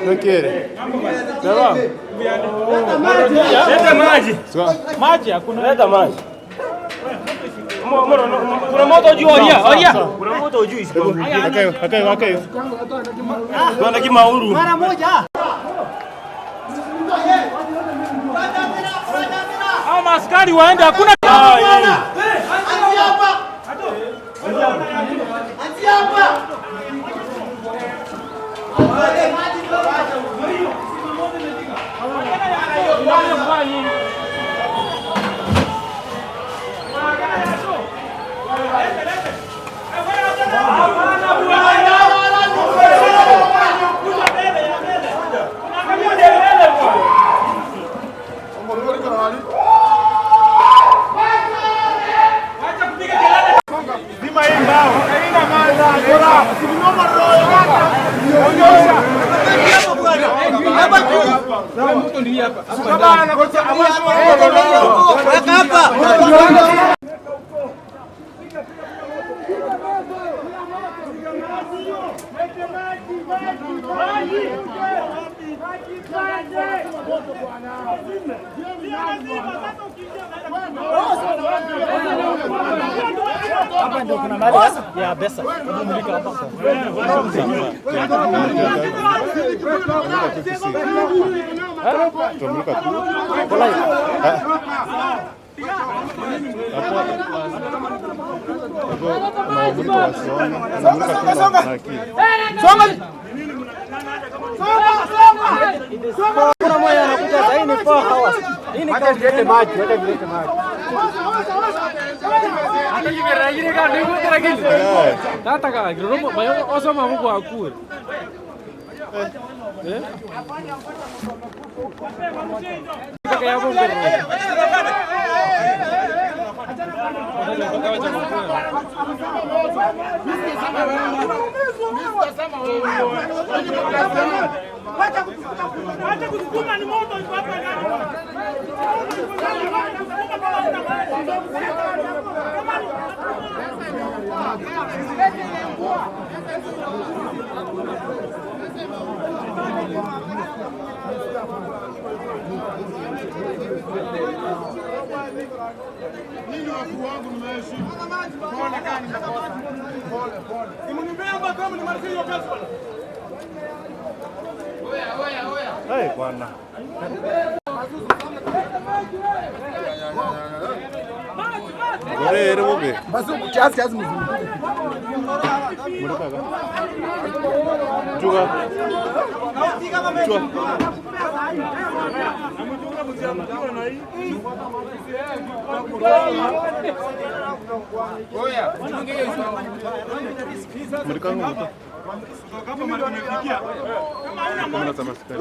Nakere. Sawa. Leta maji. Sawa. Maji hakuna. Leta maji. Kuna moto juu oria, oria. Kuna moto juu isiko. Akayo, akayo, akayo. Tuanda kimauru. Mara moja. Hao maaskari waende hakuna. Hapa ndio kuna mali ya pesa. Mulika hapa. Tumulika tu. Hapo unawamulika wasione, unamulika tu na akili. Kuna mmoja anakuja sasa, hii ni 4 hours. Hii ni Wacha nilete maji, wacha nilete maji. Hey, bwana. Ore ere bobe. Basi kiasi kiasi mzuri. Mulika ka. Juga. Chua. Mulika ngo. Kamera za maskari.